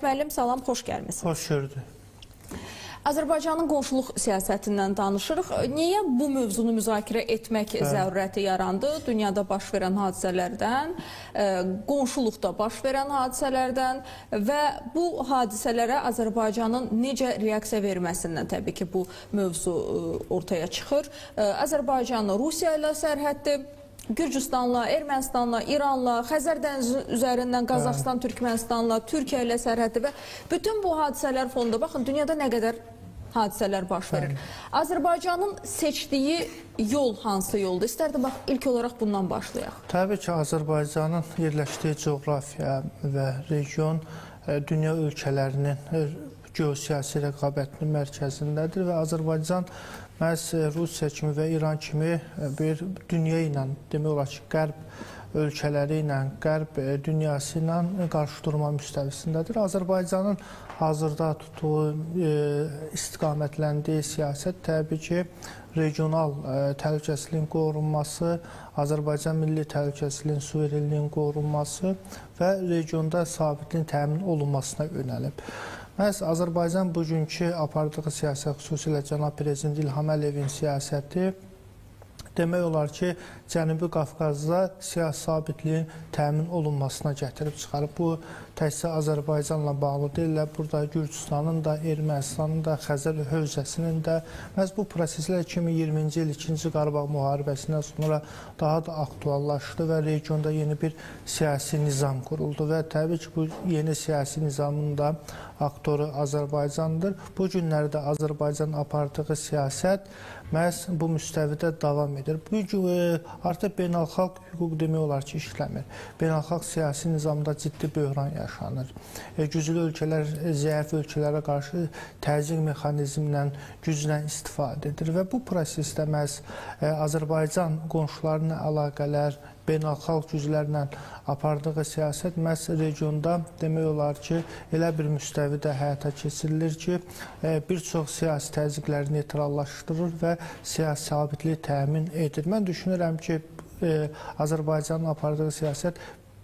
Müəllim, salam, xoş gəlmisiniz. Xoş gördük. Azərbaycanın qonşuluq siyasətindən danışırıq. Niyə bu mövzunu müzakirə etmək zərurəti yarandı? Dünyada baş verən hadisələrdən, qonşuluqda baş verən hadisələrdən və bu hadisələrə Azərbaycanın necə reaksiya verməsindən təbii ki, bu mövzu ortaya çıxır. Azərbaycan Rusiya ilə sərhəddir. Gürcüstanla, Ermənistanla, İranla, Xəzər dənizi üzərindən Qazaxıstan, Türkmənistanla, Türkiyə ilə sərhəddir və bütün bu hadisələr fonunda baxın dünyada nə qədər hadisələr baş verir. Azərbaycanın seçdiyi yol hansı yoldur? İstərdim bax ilk olaraq bundan başlayaq. Təbii ki, Azərbaycanın yerləşdiyi coğrafiya və region dünya ölkələrinin geosiyasi rəqabətinin mərkəzindədir və Azərbaycan məhz Rusiya kimi və İran kimi bir dünya ilə, demək olar ki, Qərb ölkələri ilə, Qərb dünyası ilə qarşıdurma müstəvisindədir. Azərbaycanın hazırda tutduğu, istiqamətləndiyi siyasət təbii ki, regional təhlükəsizliyin qorunması, Azərbaycan milli təhlükəsizliyinin, suverenliyinin qorunması və regionda sabitliyin təmin olunmasına yönəlib. Məhz Azərbaycan bugünkü apardığı siyasət, xüsusilə cənab Prezident İlham Əliyevin siyasəti, demək olar ki, Cənubi Qafqazda siyasi sabitliyin təmin olunmasına gətirib çıxarıb. Bu, təkcə Azərbaycanla bağlı deyil, burada Gürcüstanın da, Ermənistanın da, Xəzər hövzəsinin də məhz bu proseslər 2020-ci il 2-ci Qarabağ müharibəsindən sonra daha da aktuallaşdı və regionda yeni bir siyasi nizam quruldu və təbii ki, bu yeni siyasi nizamın da aktoru Azərbaycandır. Bu günlərdə Azərbaycan apardığı siyasət məhz bu müstəvidə davam edir. Bu artıq beynəlxalq hüquq demək olar ki, işləmir. Beynəlxalq siyasi nizamda ciddi böhran yaşanır. Güclü ölkələr zəif ölkələrə qarşı təzyiq mexanizmindən, güclə istifadə edir və bu prosesdə məhz Azərbaycan qonşularına əlaqələr, beynəlxalq güclərlə apardığı siyasət məhz regionda demək olar ki, elə bir müstəvidə həyata keçirilir ki, bir çox siyasi təzyiqləri neytrallaşdırır və siyasi sabitliyi təmin edir. Mən düşünürəm ki, Azərbaycanın apardığı siyasət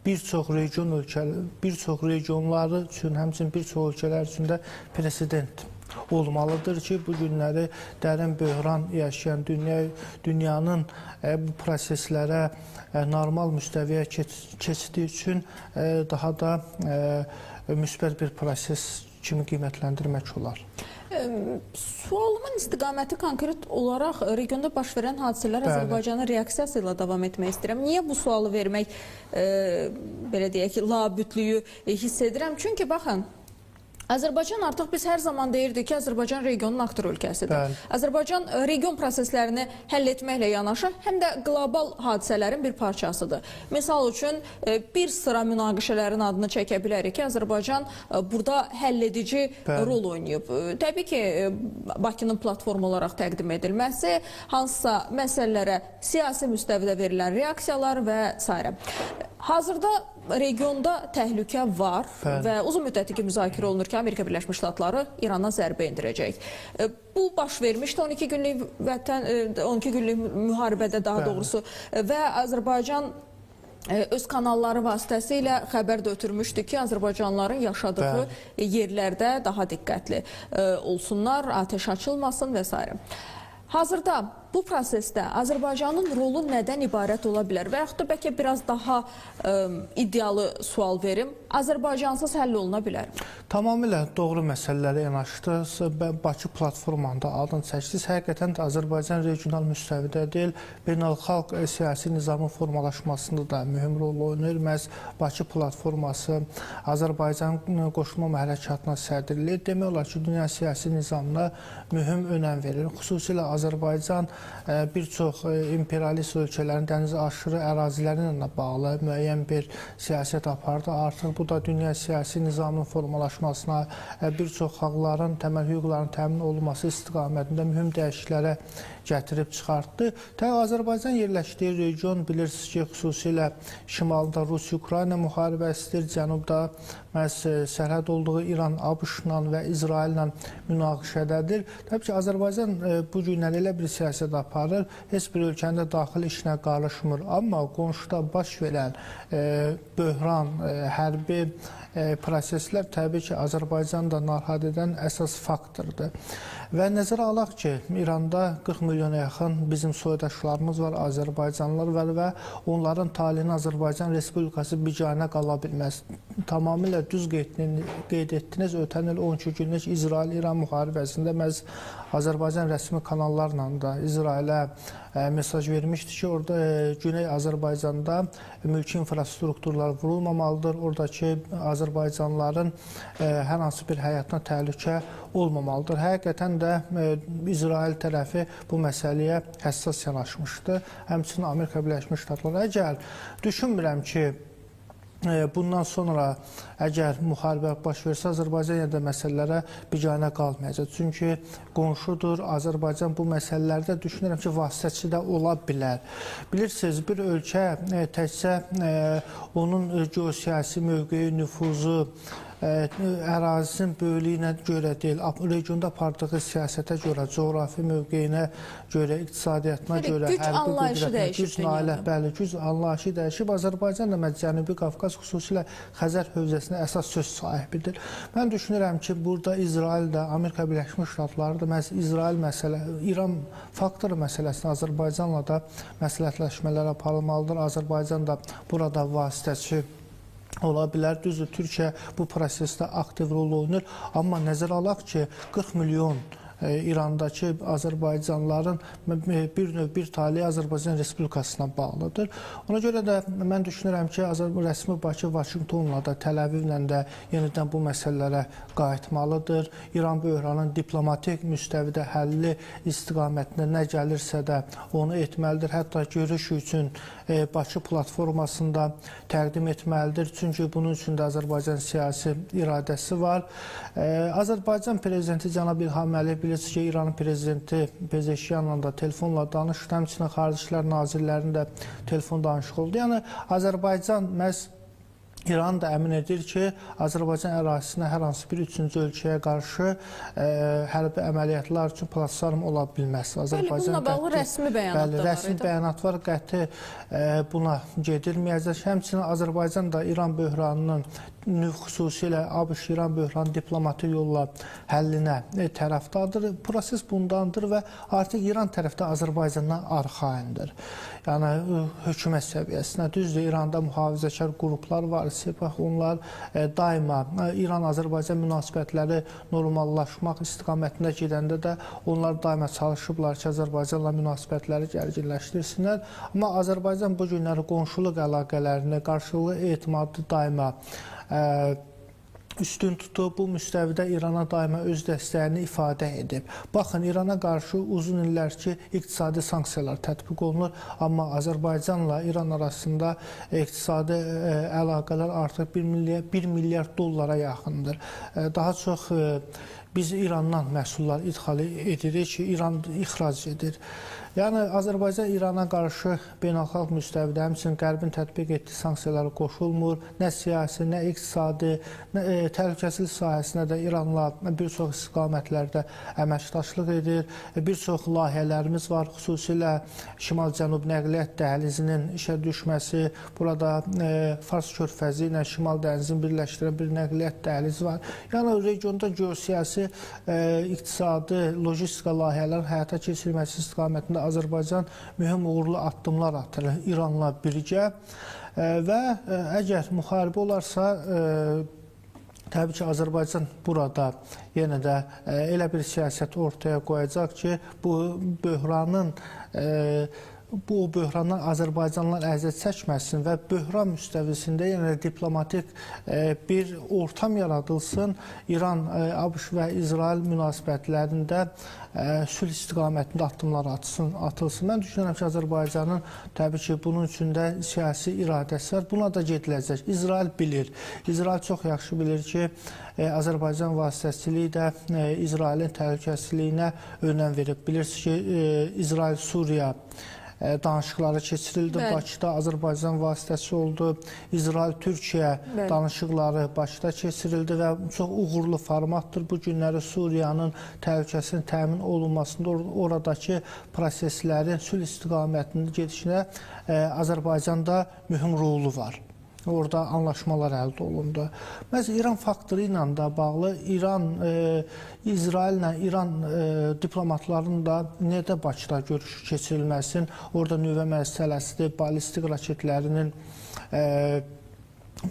bir çox region ölkələri, bir çox regionları üçün, həmçinin bir çox ölkələr üçün də president olmalıdır ki, bu günləri dərin böhran yaşayan dünyanın bu proseslərə normal müstəviyə keçdiyi üçün daha da müsbət bir proses kimi qiymətləndirmək olar. Sualımın istiqaməti konkret olaraq regionda baş verən hadisələr Azərbaycanın reaksiyası ilə davam etmək istəyirəm. Niyə bu sualı vermək, belə deyək ki, labüdlüyü hiss edirəm? Çünki baxın, Azərbaycan artıq biz hər zaman deyirdik ki, Azərbaycan regionun aktor ölkəsidir. Bəli. Azərbaycan region proseslərini həll etməklə yanaşı həm də qlobal hadisələrin bir parçasıdır. Misal üçün, bir sıra münaqişələrin adını çəkə bilərik ki, Azərbaycan burada həll edici rol oynayıb. Təbii ki, Bakının platform olaraq təqdim edilməsi, hansısa məsələlərə siyasi müstəvidə verilən reaksiyalar və s. Hazırda regionda təhlükə var və uzun müddətli ki, müzakirə olunur ki, Amerika Birləşmiş Ştatları İrana zərbə endirəcək. Bu baş vermişdi 12 günlük vətən 12 günlük müharibədə daha doğrusu və Azərbaycan öz kanalları vasitəsilə xəbər də ötürmüşdü ki, Azərbaycanlıların yaşadığı yerlərdə daha diqqətli olsunlar, atəş açılmasın və s. Hazırda bu prosesdə Azərbaycanın rolu nədən ibarət ola bilər? Və yaxud da bəlkə biraz daha idealı sual verim. Azərbaycansız həll oluna bilər? Tamamilə doğru məsələlərə yanaşdınız. Bakı platformanda adını çəkdiniz. Həqiqətən də Azərbaycan regional müstəvidə deyil, beynəlxalq siyasi nizamın formalaşmasında da mühüm rol oynayır. Məhz Bakı platforması Azərbaycan qoşulma hərəkatına sədrliyi demək olar ki, dünya siyasi nizamına mühüm önəm verir. Xüsusilə Azərbaycan bir çox imperialist ölkələrin dəniz aşırı əraziləri ilə bağlı müəyyən bir siyasət apardı. Artıq bu da dünya siyasi nizamının formalaşmasına, bir çox haqların, təməl hüquqların təmin olunması istiqamətində mühüm dəyişikliklərə gətirib çıxartdı. Təbii Azərbaycan yerləşdiyi region bilirsiniz ki, xüsusilə şimalda Rusiya-Ukrayna müharibəsidir, cənubda məhz sərhəd olduğu İran ABŞ-la və İsraillə münaqişədədir. Təbii ki, Azərbaycan bu günlər elə bir siyasət aparır, heç bir ölkənin də daxili işinə qarışmır. Amma qonşuda baş verən böhran, hərbi proseslər təbii ki, Azərbaycanı da narahat edən əsas faktordur. Və nəzərə alaq ki, İranda 40 milyona yaxın bizim soydaşlarımız var, azərbaycanlılar var və onların taleyini Azərbaycan Respublikası biganə qala bilməz. Tamamilə düz qeyd etdiniz, ötən il 12 günlük İsrail-İran müharibəsində məhz Azərbaycan rəsmi kanallarla da İsrailə mesaj vermişdi ki, orada Güney Azərbaycanda mülki infrastrukturlar vurulmamalıdır, oradakı azərbaycanlıların hər hansı bir həyatına təhlükə olmamalıdır. Həqiqətən də İsrail tərəfi bu məsələyə həssas yanaşmışdı. Həmçinin Amerika Birləşmiş Ştatları. Əgər düşünmürəm ki, bundan sonra əgər müharibə baş versə, Azərbaycan ya da məsələlərə biganə qalmayacaq. Çünki qonşudur, Azərbaycan bu məsələlərdə düşünürəm ki, vasitəçi də ola bilər. Bilirsiniz, bir ölkə təkcə onun geosiyasi mövqeyi, nüfuzu, ərazisinin böyüklüyünə görə deyil, regionda apardığı siyasətə görə, coğrafi mövqeyinə görə, iqtisadiyyatına görə, güc anlayışı dəyişib dünyada. Bəli, güc anlayışı dəyişib. Azərbaycan da Cənubi Qafqaz, xüsusilə Xəzər hövzəsində əsas söz sahibidir. Mən düşünürəm ki, burada İsrail də, Amerika Birləşmiş Ştatları da məhz İsrail məsələ, İran faktoru məsələsində Azərbaycanla da məsləhətləşmələr aparılmalıdır. Azərbaycan da burada vasitəçi ola bilər. Düzdür, Türkiyə bu prosesdə aktiv rol oynayır. Amma nəzərə alaq ki, 40 milyon İrandakı azərbaycanlıların bir növ bir taleyi Azərbaycan Respublikasına bağlıdır. Ona görə də mən düşünürəm ki, rəsmi Bakı Vaşinqtonla da, Təl-Əvivlə də yenidən bu məsələlərə qayıtmalıdır. İran böhranın diplomatik müstəvidə həlli istiqamətində nə gəlirsə də onu etməlidir. Hətta görüş üçün Bakı platformasında təqdim etməlidir. Çünki bunun üçün də Azərbaycan siyasi iradəsi var. Azərbaycan prezidenti cənab İlham Əliyev bilirsiniz ki, İranın prezidenti Pezeşkiyanla da telefonla danışdı, həmçinin Xarici İşlər Nazirlərinin də telefon danışığı oldu. Yəni Azərbaycan məhz İran da əmin edir ki, Azərbaycan ərazisinə hər hansı bir üçüncü ölkəyə qarşı hərbi əməliyyatlar üçün platform ola bilməz. Bəli, bununla bağlı rəsmi bəyanat da var. Rəsmi bəyanat var, qəti buna gedilməyəcək. Həmçinin Azərbaycan da İran böhranının, xüsusilə ABŞ-İran böhranı diplomatik yolla həllinə tərəfdardır. Proses bundandır və artıq İran tərəfdə Azərbaycandan arxaindir. Yəni, hökumət səviyyəsinə. Düzdür, İranda mühafizəkar qruplar var, Sepah, onlar daima İran-Azərbaycan münasibətləri normallaşmaq istiqamətində gedəndə də onlar daima çalışıblar ki, Azərbaycanla münasibətləri gərginləşdirsinlər. Amma Azərbaycan bu günləri qonşuluq əlaqələrini, qarşılıqlı etimadı daima üstün tutub, bu müstəvidə İrana daima öz dəstəyini ifadə edib. Baxın, İrana qarşı uzun illər ki, iqtisadi sanksiyalar tətbiq olunur, amma Azərbaycanla İran arasında iqtisadi əlaqələr artıq 1 milyard dollara yaxındır. Daha çox biz İrandan məhsullar idxal edirik ki, İran ixrac edir. Yəni, Azərbaycan İrana qarşı beynəlxalq müstəvidə, həmçinin Qərbin tətbiq etdiyi sanksiyalara qoşulmur. Nə siyasi, nə iqtisadi, nə təhlükəsizlik sahəsində də İranla bir çox istiqamətlərdə əməkdaşlıq edir. Bir çox layihələrimiz var, xüsusilə Şimal-Cənub nəqliyyat dəhlizinin işə düşməsi, burada Fars körfəzi ilə Şimal dənizini birləşdirən bir nəqliyyat dəhlizi var. Yəni, regionda geosiyasi, iqtisadi, logistika layihələrin həyata keçirilməsi istiqamətində Azərbaycan mühüm uğurlu addımlar atır İranla birgə və əgər müharibə olarsa, təbii ki, Azərbaycan burada yenə də elə bir siyasət ortaya qoyacaq ki, bu böhranın bu böhrandan Azərbaycanlılar əziyyət çəkməsin və böhran müstəvisində, yəni diplomatik bir ortam yaradılsın, İran, ABŞ və İsrail münasibətlərində sülh istiqamətində addımlar atılsın. Mən düşünürəm ki, Azərbaycanın təbii ki, bunun üçün də siyasi iradəsi var. Buna da gediləcək. İsrail bilir. İsrail çox yaxşı bilir ki, Azərbaycan vasitəçiliyi də İsrailin təhlükəsizliyinə önəm verib. Bilirsiniz ki, İsrail-Suriya danışıqları keçirildi. Bəli. Bakıda Azərbaycan vasitəsi oldu. İsrail-Türkiyə danışıqları Bakıda keçirildi və çox uğurlu formatdır. Bu günləri Suriyanın təhlükəsinin təmin olunmasında oradakı proseslərin sülh istiqamətinin gedişinə Azərbaycanda mühüm rolu var. Orada anlaşmalar əldə olundu. Məhz İran faktoru ilə də bağlı İran, İsraillə İran diplomatlarının da niyə də Bakıda görüşü keçirilməsin? Orada nüvə məsələsidir, ballistik raketlərinin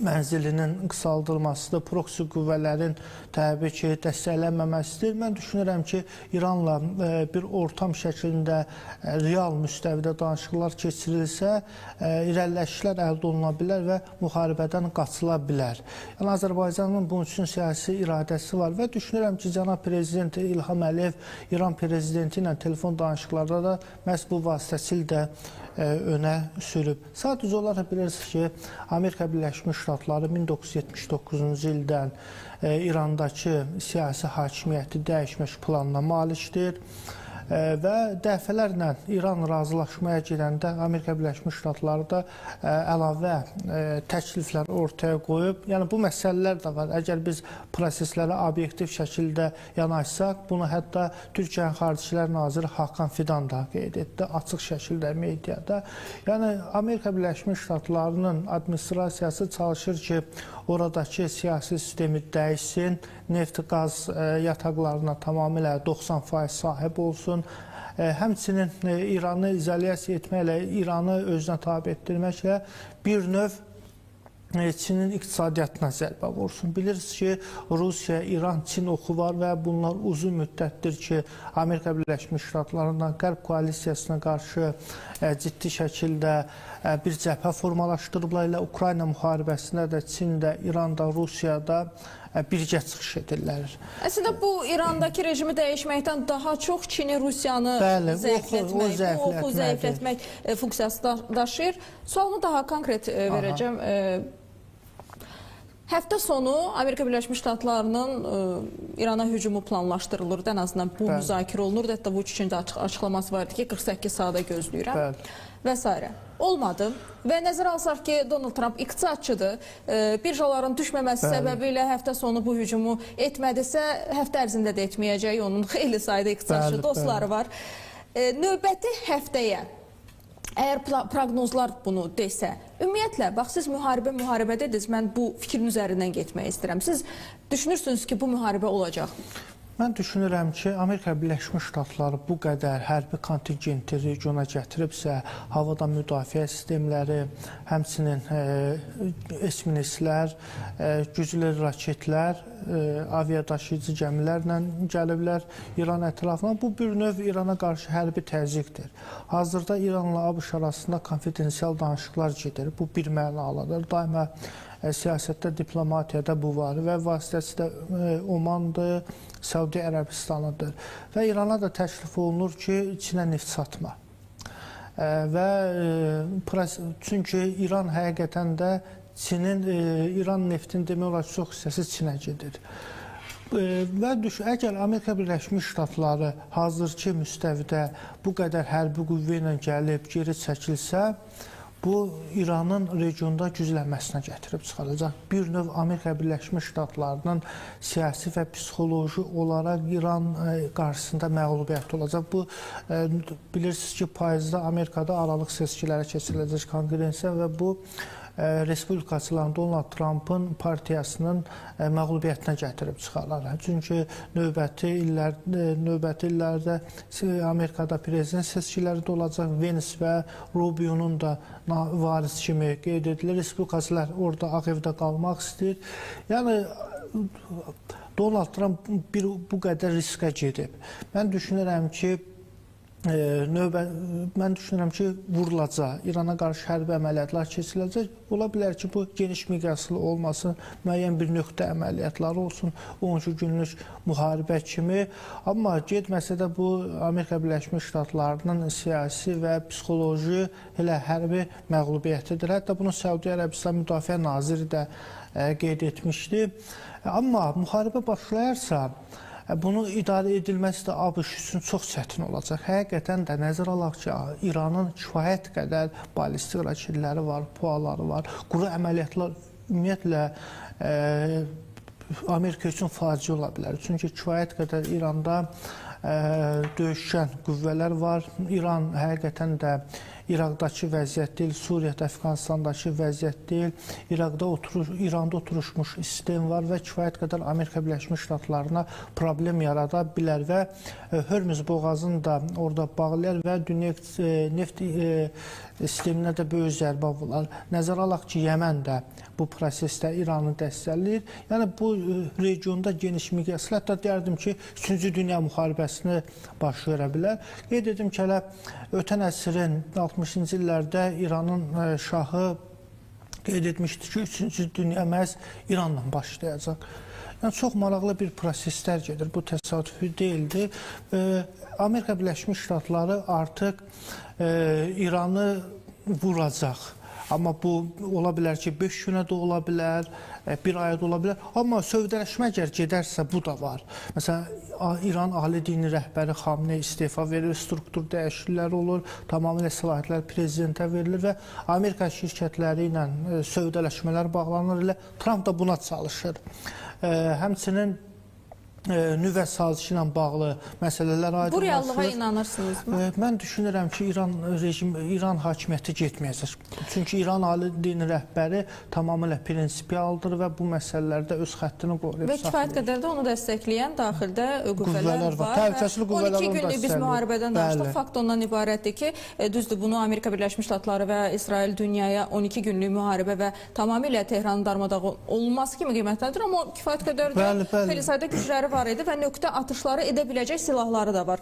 mənzilinin qısaldılmasıdır, proksi qüvvələrin təbii ki, dəstəklənməməsidir. Mən düşünürəm ki, İranla bir ortam şəklində real müstəvidə danışıqlar keçirilsə, irəliləşişlər əldə oluna bilər və müharibədən qaçıla bilər. Yəni Azərbaycanın bunun üçün siyasi iradəsi var və düşünürəm ki, cənab Prezident İlham Əliyev İran prezidenti ilə telefon danışıqlarda da məhz bu vasitəsilə də önə sürüb. Sadəcə olaraq bilirsiniz ki, Amerika Birləşmiş Ştatları 1979-cu ildən İrandakı siyasi hakimiyyəti dəyişmək planına malikdir və dəfələrlə İran razılaşmaya girəndə Amerika Birləşmiş Ştatları da əlavə təkliflər ortaya qoyub. Yəni bu məsələlər də var. Əgər biz proseslərə obyektiv şəkildə yanaşsaq, bunu hətta Türkiyənin Xarici İşlər Naziri Hakan Fidan da qeyd etdi açıq şəkildə mediada. Yəni Amerika Birləşmiş Ştatlarının administrasiyası çalışır ki, oradakı siyasi sistemi dəyişsin, neft-qaz yataqlarına tamamilə 90% sahib olsun. Həmçinin İranı izolyasiya etməklə, İranı özünə tabe etdirməklə bir növ Çinin iqtisadiyyatına zərbə vursun. Bilirsiniz ki, Rusiya, İran, Çin oxu var və bunlar uzun müddətdir ki, Amerika Birləşmiş Ştatlarından Qərb koalisiyasına qarşı ciddi şəkildə bir cəbhə formalaşdırıblar. Elə Ukrayna müharibəsində də Çin də, İran da, Rusiya da birgə çıxış edirlər. Əslində bu İrandakı rejimi dəyişməkdən daha çox Çini, Rusiyanı zəiflətmək, bu oxu zəiflətmək funksiyası daşıyır. Sualımı daha konkret verəcəm. Həftə sonu Amerika Birləşmiş Ştatlarının İrana hücumu planlaşdırılırdı. Ən azından bu müzakirə olunurdu. Hətta bu üçün də açıqlaması var idi ki, 48 saata gözləyirəm və s. Olmadı. Və nəzərə alsaq ki, Donald Trump iqtisadçıdır. Birjaların düşməməsi səbəbi ilə həftə sonu bu hücumu etmədisə, həftə ərzində də etməyəcək. Onun xeyli sayda iqtisadçı dostları var. Növbəti həftəyə əgər proqnozlar bunu desə, ümumiyyətlə, bax, siz müharibə dediniz, mən bu fikrin üzərindən getmək istəyirəm. Siz düşünürsünüz ki, bu müharibə olacaq? Mən düşünürəm ki, Amerika Birləşmiş Ştatları bu qədər hərbi kontingenti regiona gətiribsə, havadan müdafiə sistemləri, həmçinin esminislər, güclü raketlər, aviadaşıyıcı gəmilərlə gəliblər İran ətrafına. Bu bir növ İrana qarşı hərbi təzyiqdir. Hazırda İranla ABŞ arasında konfidensial danışıqlar gedir. Bu bir mənalıdır. Daima siyasətdə, diplomatiyada bu var və vasitəsi də Omandır, Səudiyyə Ərəbistanıdır. Və İrana da təklif olunur ki, Çinə neft satma. Və çünki İran həqiqətən də Çinin, İran neftinin demək olar ki, çox hissəsi Çinə gedir. Və əgər Amerika Birləşmiş Ştatları hazırki müstəvidə bu qədər hərbi qüvvə ilə gəlib geri çəkilsə, bu İranın regionda güclənməsinə gətirib çıxaracaq. Bir növ Amerika Birləşmiş Ştatlarının siyasi və psixoloji olaraq İran qarşısında məğlubiyyət olacaq. Bu, bilirsiniz ki, payızda Amerikada aralıq seçkilərə keçiriləcək konqresiya və bu Respublikaçıların Donald Trumpın partiyasının məğlubiyyətinə gətirib çıxarar. Çünki növbəti illərdə Amerikada prezident seçkiləri də olacaq. Vance və Rubio'nun da varis kimi qeyd edilir. Respublikaçılar orada Ağ Evdə qalmaq istəyir. Yəni Donald Trump bu qədər riskə gedib. Mən düşünürəm ki, Mən düşünürəm ki, vurulacaq, İrana qarşı hərbi əməliyyatlar keçiriləcək. Ola bilər ki, bu geniş miqyaslı olmasın, müəyyən bir nöqtə əməliyyatları olsun, 12 günlük müharibə kimi. Amma getməsə də bu Amerika Birləşmiş Ştatlarının siyasi və psixoloji, elə hərbi məğlubiyyətidir. Hətta bunu Səudiyyə Ərəbistan Müdafiə Naziri də qeyd etmişdi. Amma müharibə başlayarsa, bunu idarə edilməsi də ABŞ üçün çox çətin olacaq. Həqiqətən də nəzərə alaq ki, İranın kifayət qədər ballistik raketləri var, PUA-ları var, quru əməliyyatlar ümumiyyətlə Amerika üçün faciə ola bilər. Çünki kifayət qədər İranda döyüşkən qüvvələr var. İran həqiqətən də İraqdakı vəziyyət deyil, Suriyada, Əfqanistandakı vəziyyət deyil. İranda oturuşmuş sistem var və kifayət qədər Amerika Birləşmiş Ştatlarına problem yarada bilər və Hörmüz boğazını da orada bağlayar və dünya neft sisteminə də böyük zərbə vurar. Nəzərə alaq ki, Yəmən də bu prosesdə İranı dəstəkləyir. Yəni bu regionda geniş miqyaslı, hətta deyərdim ki, 3-cü dünya müharibəsini baş verə bilər. Qeyd edim ki, hələ ötən əsrin 60-cı illərdə İranın şahı qeyd etmişdi ki, 3-cü dünya məhz İranla başlayacaq. Yəni, çox maraqlı bir proseslər gedir. Bu təsadüfi deyildi. Amerika Birləşmiş Ştatları artıq İranı vuracaq. Amma bu ola bilər ki, 5 günə də ola bilər, 1 aya da ola bilər. Amma sövdələşmə əgər gedərsə bu da var. Məsələn, İran Ali Dini rəhbəri Xamney istefa verir, struktur dəyişiklikləri olur, tamamilə səlahiyyətlər prezidentə verilir və Amerika şirkətləri ilə sövdələşmələr bağlanır. Elə Tramp da buna çalışır. Həmçinin nüvə sazişi ilə bağlı məsələlər aydınlaşır. Bu reallığa inanırsınızmı? Mən düşünürəm ki, İran hakimiyyəti getməyəcək. Çünki İran Ali Dini rəhbəri tamamilə prinsipialdır və bu məsələlərdə öz xəttini qoruyub Və kifayət qədər də onu dəstəkləyən daxildə qüvvələr var. Təhlükəsizlik qüvvələri 12 günlük biz müharibədən danışdıq. Fakt ondan ibarətdir ki, düzdür, bunu Amerika Birləşmiş Ştatları və İsrail dünyaya 12 günlük müharibə və tamamilə Tehranın darmadağın olunması kimi qiymətləndirir, amma kifayət qədər də xeyli sayda gücləri var idi və nöqtə atışları edə biləcək silahları da var.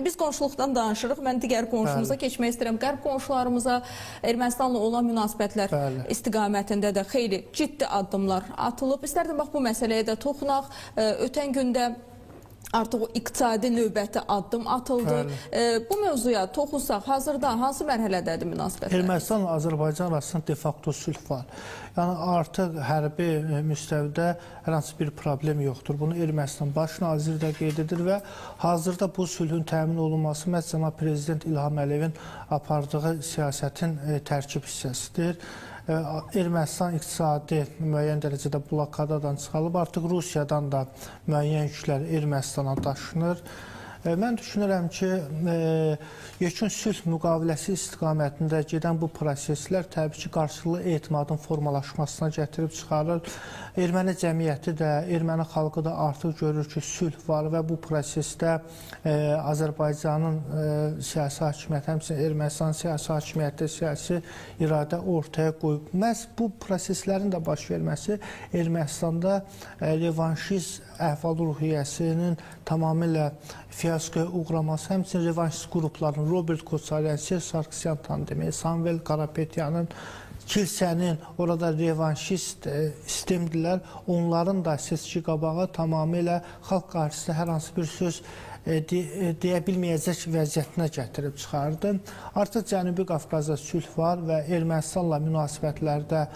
Biz qonşuluqdan danışırıq. Mən digər qonşumuza keçmək istəyirəm. Qərb qonşularımıza Ermənistanla olan münasibətlər istiqamətində də xeyli ciddi addımlar atılıb. İstərdim bax bu məsələyə də toxunaq. Ötən gündə artıq o iqtisadi növbəti addım atıldı. Bu mövzuya toxunsaq, hazırda hansı mərhələdədir münasibətlər? Ermənistanla Azərbaycan arasında de facto sülh var. Yəni artıq hərbi müstəvidə hər hansı bir problem yoxdur. Bunu Ermənistan baş naziri də qeyd edir və hazırda bu sülhün təmin olunması məhz cənab prezident İlham Əliyevin apardığı siyasətin tərkib hissəsidir. Ermənistan iqtisadi müəyyən dərəcədə blokadadan çıxarılıb, artıq Rusiyadan da müəyyən yüklər Ermənistana daşınır. Mən düşünürəm ki, yekun sülh müqaviləsi istiqamətində gedən bu proseslər təbii ki, qarşılıqlı etimadın formalaşmasına gətirib çıxarır. Erməni cəmiyyəti də, erməni xalqı da artıq görür ki, sülh var və bu prosesdə Azərbaycanın siyasi hakimiyyəti, həmçinin Ermənistan siyasi hakimiyyəti, siyasi iradə ortaya qoyub. Məhz bu proseslərin də baş verməsi Ermənistanda revanşist əhval-ruhiyyəsinin tamamilə fiyaskoya uğraması, həmçinin revanşist qrupların Robert Koçaryan, Serj Sarkisyan tandemi, Samvel Karapetyanın, kilsənin orada revanşist sistemdirlər. Onların da seçki qabağı tamamilə xalq qarşısında hər hansı bir söz deyə bilməyəcək vəziyyətinə gətirib çıxardı. Artıq Cənubi Qafqazda sülh var və Ermənistanla münasibətlərdə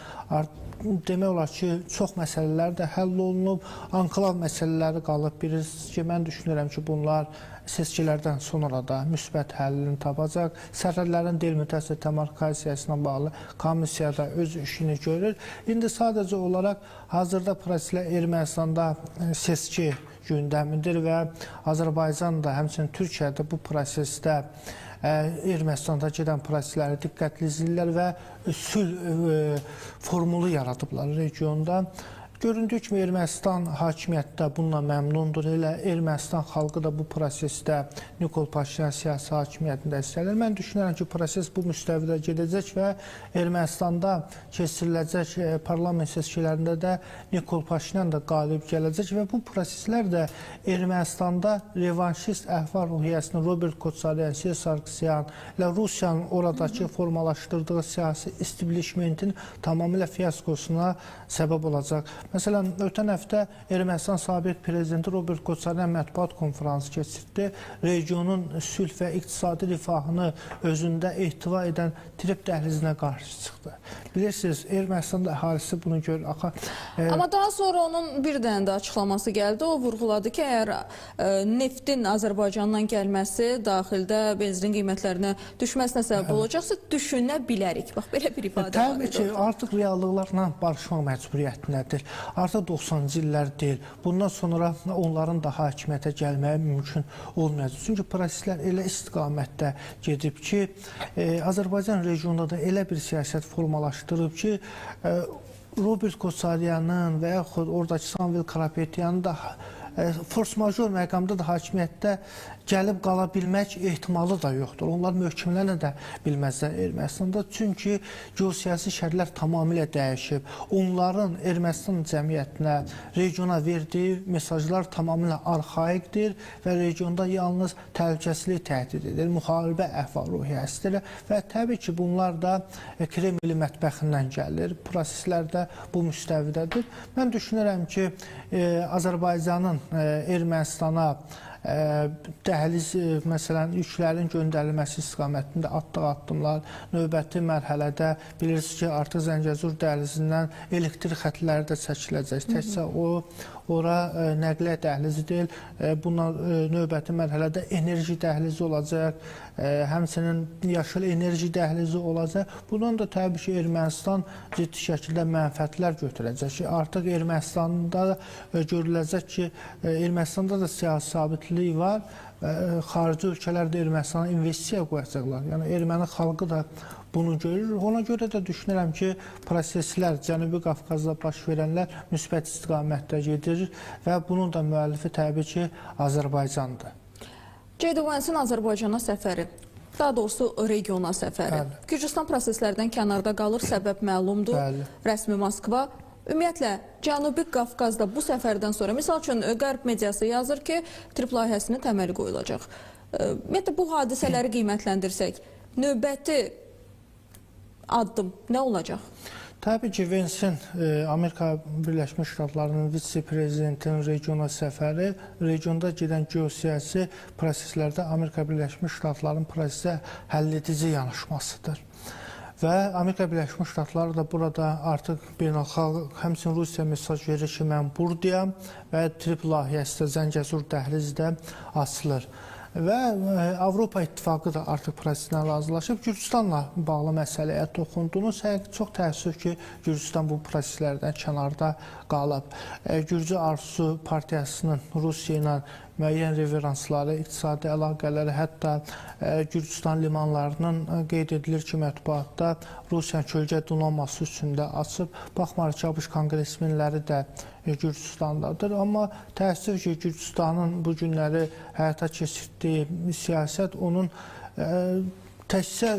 demək olar ki, çox məsələlər də həll olunub. Anklav məsələləri qalıb. Bilirsiniz ki, mən düşünürəm ki, bunlar seçkilərdən sonra da müsbət həllini tapacaq. Sərhədlərin delimitasiya demarkasiyası ilə bağlı komissiya da öz işini görür. İndi sadəcə olaraq hazırda proseslər Ermənistanda seçki gündəmidir və Azərbaycan da, həmçinin Türkiyədə bu prosesdə Ermənistanda gedən prosesləri diqqətli izləyirlər və sülh formulu yaradıblar regionda. Göründüyü kimi Ermənistan hakimiyyətdə bununla məmnundur. Elə Ermənistan xalqı da bu prosesdə Nikol Paşinyan siyasi hakimiyyətini dəstəkləyir. Mən düşünürəm ki, proses bu müstəvidə gedəcək və Ermənistanda keçiriləcək parlament seçkilərində də Nikol Paşinyan da qalib gələcək və bu proseslər də Ermənistanda revanşist əhval-ruhiyyəsini Robert Koçaryan, Serj Sarkisyan ilə Rusiyanın oradakı formalaşdırdığı siyasi establishmentin tamamilə fiaskosuna səbəb olacaq. Məsələn, ötən həftə Ermənistan sabiq prezidenti Robert Koçaryan mətbuat konfransı keçirdi. Regionun sülh və iqtisadi rifahını özündə ehtiva edən Trip dəhlizinə qarşı çıxdı. Bilirsiniz, Ermənistanda əhalisi bunu görür. Amma daha sonra onun bir dənə də açıqlaması gəldi. O vurğuladı ki, əgər neftin Azərbaycandan gəlməsi daxildə benzinin qiymətlərinə düşməsinə səbəb olacaqsa, düşünə bilərik. Bax, belə bir ifadə var. Təbii ki, artıq reallıqlarla barışmaq məcburiyyətindədir. Artıq 90-cı illər deyil. Bundan sonra onların da hakimiyyətə gəlməyi mümkün olmayacaq. Çünki proseslər elə istiqamətdə gedib ki, Azərbaycan regionunda da elə bir siyasət formalaşdırıb ki, Robert Koçaryanın və yaxud oradakı Samvel Karapetyanın da force-major məqamda da hakimiyyətdə gəlib qala bilmək ehtimalı da yoxdur. Onlar möhkəmlənə də bilməzlər Ermənistanda. Çünki geosiyasi şərtlər tamamilə dəyişib. Onların Ermənistan cəmiyyətinə, regiona verdiyi mesajlar tamamilə arxaikdir və regionda yalnız təhlükəsizlik təhdid edir, müharibə əhval-ruhiyyəsidir və təbii ki, bunlar da Kremlin mətbəxindən gəlir. Proseslər də bu müstəvidədir. Mən düşünürəm ki, Azərbaycanın Ermənistana dəhliz, məsələn, yüklərin göndərilməsi istiqamətində atdığı addımlar, növbəti mərhələdə bilirsiniz ki, artıq Zəngəzur dəhlizindən elektrik xətləri də çəkiləcək. Təkcə ora nəqliyyat dəhlizi deyil, bundan növbəti mərhələdə enerji dəhlizi olacaq, həmçinin yaşıl enerji dəhlizi olacaq. Bundan da təbii ki, Ermənistan ciddi şəkildə mənfəətlər götürəcək ki, artıq Ermənistanda görüləcək ki, Ermənistanda da siyasi sabitlik var və xarici ölkələr də Ermənistana investisiya qoyacaqlar. Yəni erməni xalqı da bunu görür. Ona görə də düşünürəm ki, proseslər Cənubi Qafqazda baş verənlər müsbət istiqamətdə gedir və bunun da müəllifi təbii ki, Azərbaycandır. J.D. Vance-in Azərbaycana səfəri, daha doğrusu regiona səfəri. Bəli. Gürcüstan proseslərdən kənarda qalır, səbəb məlumdur. Bəli. Rəsmi Moskva. Ümumiyyətlə, Cənubi Qafqazda bu səfərdən sonra, misal üçün, Qərb mediası yazır ki, Trip layihəsinin təməli qoyulacaq. Ümumiyyətlə, bu hadisələri qiymətləndirsək, növbəti addım nə olacaq? Təbii ki, Vance-in Amerika Birləşmiş Ştatlarının vitse-prezidentinin regiona səfəri, regionda gedən geosiyasi proseslərdə Amerika Birləşmiş Ştatlarının prosesə həlledici yanaşmasıdır. Və Amerika Birləşmiş Ştatları da burada artıq beynəlxalq, həmçinin Rusiya mesaj verir ki, mən buradayam və Trip layihəsi də, Zəngəzur dəhlizi də açılır. Və Avropa İttifaqı da artıq proseslə razılaşıb. Gürcüstanla bağlı məsələyə toxundunuz. Çox təəssüf ki, Gürcüstan bu proseslərdən kənarda qalıb. Gürcü Arzusu Partiyasının Rusiya ilə müəyyən reveransları, iqtisadi əlaqələri, hətta Gürcüstan limanlarının qeyd edilir ki, mətbuatda Rusiyanın kölgə donanması üçün də açıb. Baxmayaraq ki, ABŞ konqresmenləri də Gürcüstandadır. Amma təəssüf ki, Gürcüstanın bu günləri həyata keçirdiyi siyasət onun təkcə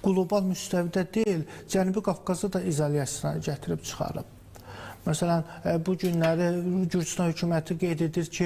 qlobal müstəvidə deyil, Cənubi Qafqazda da izolyasiyaya gətirib çıxarıb. Məsələn, bu günləri Gürcüstan hökuməti qeyd edir ki,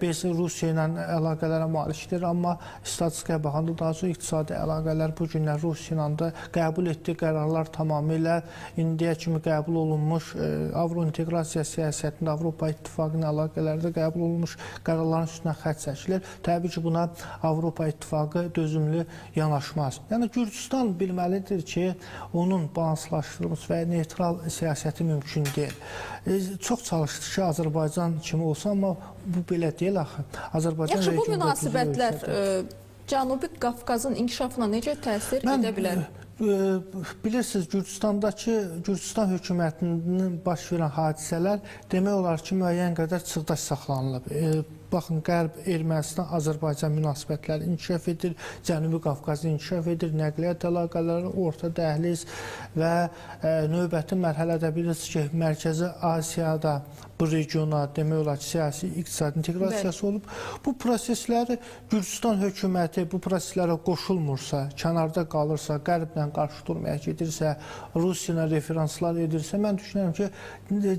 biz Rusiya ilə əlaqələrə malikdir, amma statistikaya baxanda daha çox iqtisadi əlaqələr bu günlər Rusiya ilə də qəbul etdiyi qərarlar tamamilə indiyə kimi qəbul olunmuş Avrointeqrasiya siyasətində Avropa İttifaqı ilə əlaqələrdə qəbul olunmuş qərarların üstünə xətt çəkilir. Təbii ki, buna Avropa İttifaqı dözümlü yanaşmaz. Yəni Gürcüstan bilməlidir ki, onun balanslaşdırılmış və neytral siyasəti mümkün deyil. Çox çalışdı ki, Azərbaycan kimi olsa, amma bu belə deyil axı. Azərbaycan Yaxşı, bu münasibətlər Cənubi Qafqazın inkişafına necə təsir edə bilər? Bilirsiniz, Gürcüstan hökumətinin baş verən hadisələr demək olar ki, müəyyən qədər çığdaş saxlanılıb. Baxın, Qərb Ermənistan, Azərbaycan münasibətləri inkişaf edir, Cənubi Qafqaz inkişaf edir, nəqliyyat əlaqələri, orta dəhliz və növbəti mərhələdə bilirsiniz ki, Mərkəzi Asiyada bu regiona demək olar ki, siyasi, iqtisadi inteqrasiyası olub. Bu prosesləri Gürcüstan hökuməti bu proseslərə qoşulmursa, kənarda qalırsa, Qərblə qarşı durmaya gedirsə, Rusiya ilə referanslar edirsə, mən düşünürəm ki,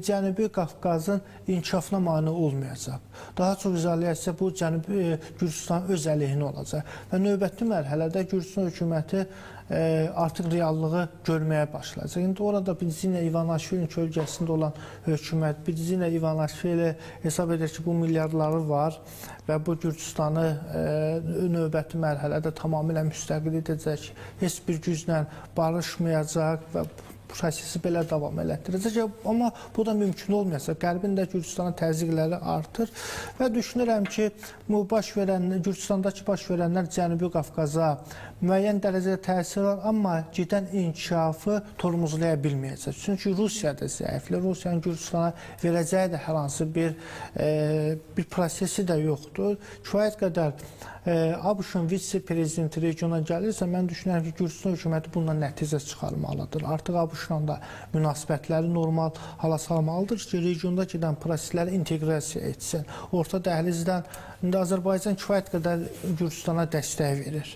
Cənubi Qafqazın inkişafına mane olmayacaq. Daha çox izolyasiya bu Cənubi Gürcüstanın öz əleyhinə olacaq. Və növbəti mərhələdə Gürcüstan hökuməti artıq reallığı görməyə başlayacaq. İndi orada Bidzina İvanaşvilinin kölgəsində olan hökumət, Bidzina İvanaşvili hesab edir ki, bu milyardları var və bu Gürcüstanı növbəti mərhələdə tamamilə müstəqil edəcək, heç bir güclə barışmayacaq və prosesi belə davam elətdirəcək. Amma bu da mümkün olmayacaq. Qərbin də Gürcüstana təzyiqləri artır və düşünürəm ki, bu baş verən Gürcüstandakı baş verənlər Cənubi Qafqaza müəyyən dərəcədə təsir var, amma gedən inkişafı tormozlaya bilməyəcək. Çünki Rusiya da zəiflir. Rusiyanın Gürcüstana verəcəyi də hər hansı bir prosesi də yoxdur. Kifayət qədər ABŞ-ın vitse-prezidenti regiona gəlirsə, mən düşünürəm ki, Gürcüstan hökuməti bundan nəticə çıxarmalıdır. Artıq ABŞ-la da münasibətləri normal hala salmalıdır ki, regionda gedən prosesləri inteqrasiya etsin. Orta dəhlizdən indi Azərbaycan kifayət qədər Gürcüstana dəstək verir.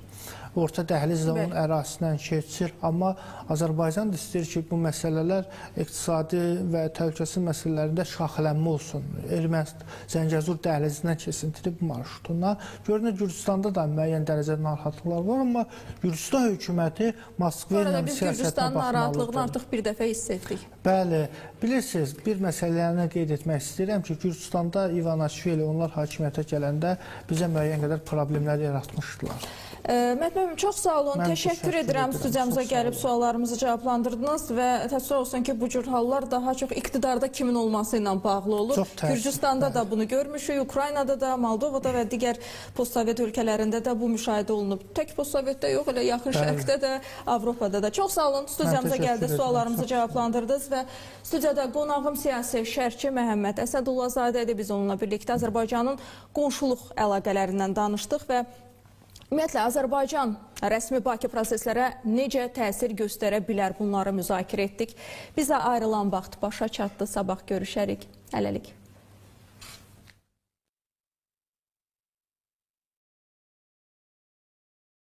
Orta dəhliz də onun ərazisindən keçir, amma Azərbaycan da istəyir ki, bu məsələlər iqtisadi və təhlükəsizlik məsələlərində şaxələnmə olsun. Ermənistan Zəngəzur dəhlizindən keçsin, trip marşrutundan. Görünür Gürcüstanda da müəyyən dərəcədə narahatlıqlar var, amma Gürcüstan hökuməti Moskva ilə biz siyasətinə Gürcüstanın narahatlığını baxmalıdır. artıq bir dəfə hiss etdik. Bəli, bilirsiniz, bir məsələni qeyd etmək istəyirəm ki, Gürcüstanda İvanaşvili onlar hakimiyyətə gələndə bizə müəyyən qədər problemlər yaratmışdılar. Məhəmməd müəllim, çox sağ olun. Mən Təşəkkür təşəkkür edirəm edirəm. Studiyamıza Çox sağ gəlib olun. suallarımızı cavablandırdınız və təəssüf olsun ki, bu cür hallar daha çox iqtidarda kimin olması ilə bağlı olur. Çox təəssüf, Gürcüstanda da bunu görmüşük, Ukraynada da, Moldovada və digər postsovet ölkələrində də bu müşahidə olunub. Tək postsovetdə yox, elə yaxın şərqdə də, Avropada da. Çox sağ olun. Studiyamıza təşəkkür gəldiniz, edirəm. suallarımızı Çox sağ olun. cavablandırdınız və studiyada qonağım siyasi şərhçi Məhəmməd Əsədullazadə idi. Biz onunla birlikdə Azərbaycanın qonşuluq əlaqələrindən danışdıq və ümumiyyətlə, Azərbaycan rəsmi Bakı proseslərə necə təsir göstərə bilər, bunları müzakirə etdik. Bizə ayrılan vaxt başa çatdı. Sabah görüşərik. Hələlik.